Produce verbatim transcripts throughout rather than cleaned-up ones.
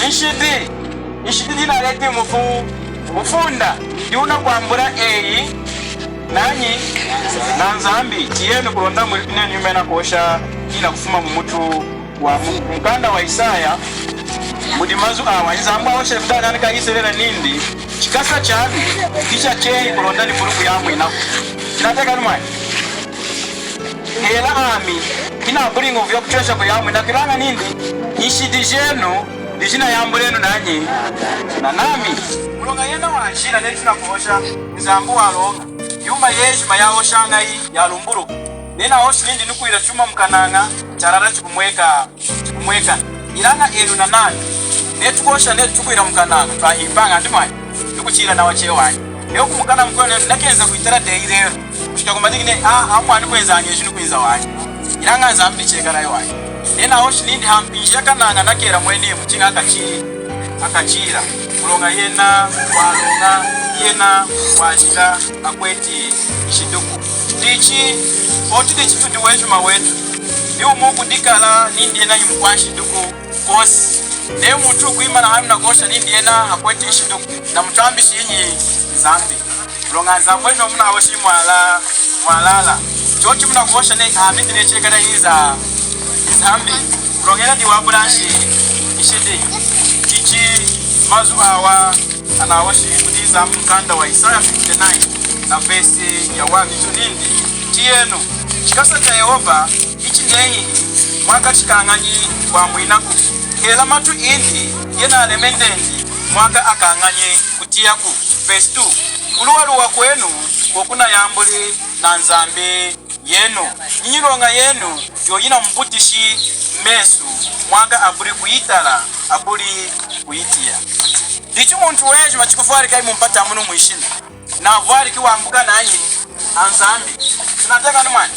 Nshidi, nshidi jinaleti mufu, mufunda, diwunakwambula eyi, nanyi, na Nzambi, tiyenu kulonda mwiluki nenu yuma yinakuhosha, yinakufuma mumutu wa mu-, mukanda wa Isaya, mudi mazu awa, Nzambi wahosheli kudi ana a Isarela nindi, chikasa chami, hichachehi kulonda nivulu kuyamwinaku. Chinatiyakani mwani? Hela ami, hinabuli ñovu yakutwesha kuyamwina, ilaña nindi, nshidi jenu, dijinayambulenu nanyi, na nami. Muloña yena wajila, neyi tunakuhosha, Nzambi waloña, yuma yejima yahoshañayi, yalumbuluka. Neyi nahoshi nindi nukwila chuma mukanaña, chalala chikumweka. Chikumwekana. Ilaña enu na nami, neyi tukuhosha netu tukwila mukanaña, twahipaña, indi mwani, nukuchila nawa cheñi wanyi. Neyi wukumukana mukwenu, nakenza kwitala dehi lelu. Kushika kumadiki neyi, a, a mwani kwenza anyeji nukwinza wanyi. Ilaña Nzambi chekalayi wanyi. Neyi nahoshi nindi hampinji yakanaña nakela mwenimu, chiña akachi-, akachila. Muloña yena waloña, yena wajila, akweti nshidiku. Dichi, oti dichi tudi wejima wetu. Ni wumu kudikala nindi yena himukwanshidiku kosi. Neyi muntu wukwimana hanu nakuhosha nindi yena akweti nshidiku, namutwambishinyi Nzambi? Muloña Nzambi wejima munahoshi mwala-, mwalala. Chochi munakuhosha neyi, a, ami ndi neyi chekalayi Nzambi. Muloña yena diyi wabula nshi-, nshidi. Dichi mazu awa anahoshi kudi Nzambi mukanda wa Isaya fifty-nine na vesi ya one, ichi nindi, tiyenu, chikasa cha Yehova hichinehi mwaka chikañanyi kwamwinaku, hela matu indi yena aleme ndendi mwaka akañanyi kutiyaku. Verse two, kuluwaluwa kwenu kwokunayambuli na Nzambi yenu, ninyiloña yenu yoyinamuputishi mesu, mwaka abuli kuyitala, abuli kuyitiya. Dichi muntu wejima chikuvwalika imu mpata munu mwishina, navwaliki wambuka nanyi a Nzambi. Chinatiyakani mwani?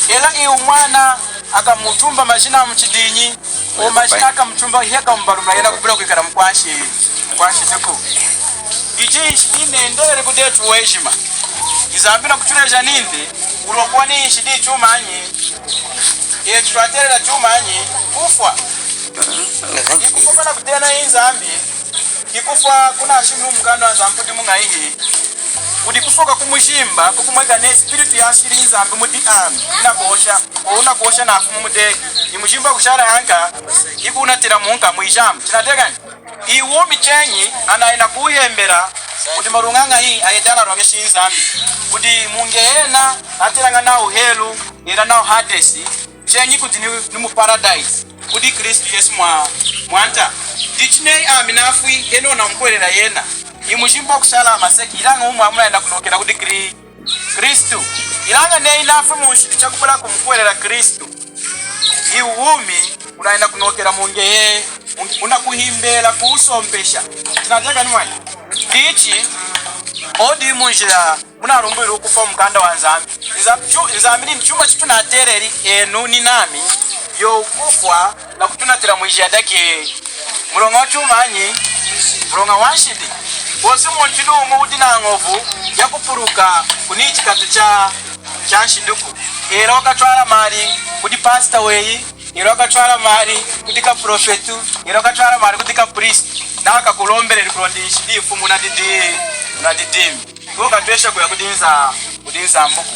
Hela iwu mwana akamutumba majina amuchidinyi, o majina akamutumba, hiyakamubalumuna yena kubula kwikala mukwanshi-, mukwanshidiku. Ichi nshidi jinendeleli kudi etu wejima. Nzambi nakutuleja nindi, wulokuwa ni nshidi chumanyi, etu twatelela chumanyi, kufwa. Ni kufwa kwanakutena Nzambi, ni kufwa kunashimuni mukanda wa Nzambi kudi muñahi? Kudi kufwa kwakumujimba, kwakumwekana neyi spiritu yashili Nzambi mudi ami, inakuhosha, unakuhosha nafumi mudehi. Ni mujimba kushala hanka, ikunatila munka mwijambu. Chinatiyakani? Iwu wumi cheñi, ana inakuhembela, kudi maluña añahi ayedi analoñeshi Nzambi? Kudi mu Gehena, atilaña nawu helu, hela nawu Hadesi, cheñi kudi ni, ni mu Paradise, kudi Kristu Yesu mwa, Mwanta. Dichi neyi ami nafwi, enu namukuhwelela yena, ni mujimba kushala hamaseki, ilaña wumi wami wunayenda kunokela kudi Kri-, Kristu. Ilaña neyi nafwi munshidi chakubula kumukuhwelela Kristu, iwu wumi wunayenda kunokela mu Gehe-, wunakuhembela kuwusompesha. Chinatiyakani mwani? Dichi, odi munjila munalumbulwili kufwa mukanda wa Nzambi. Nza-, chu-, Nzambi nindi chuma chitunateleli enu ni nami, yo kufwa nakutunatila mwijiya dake. Muloña wachumanyi? Muloña wanshidi. Kwosi muntu niwumu wudi nañovu yakupuluka kuni chikatu cha, cha nshidiku. Hela wakatwala mali kudi pastor weyi, hela wakatwala mali kudi kaprofetu, hela wakatwala mali kudi kapristu, nawa akakulombeleli kulonda nshidi yifumi munadidi-, munadidimbi. Wukatwesha kuya kudi Nza-, kudi Nzambuku.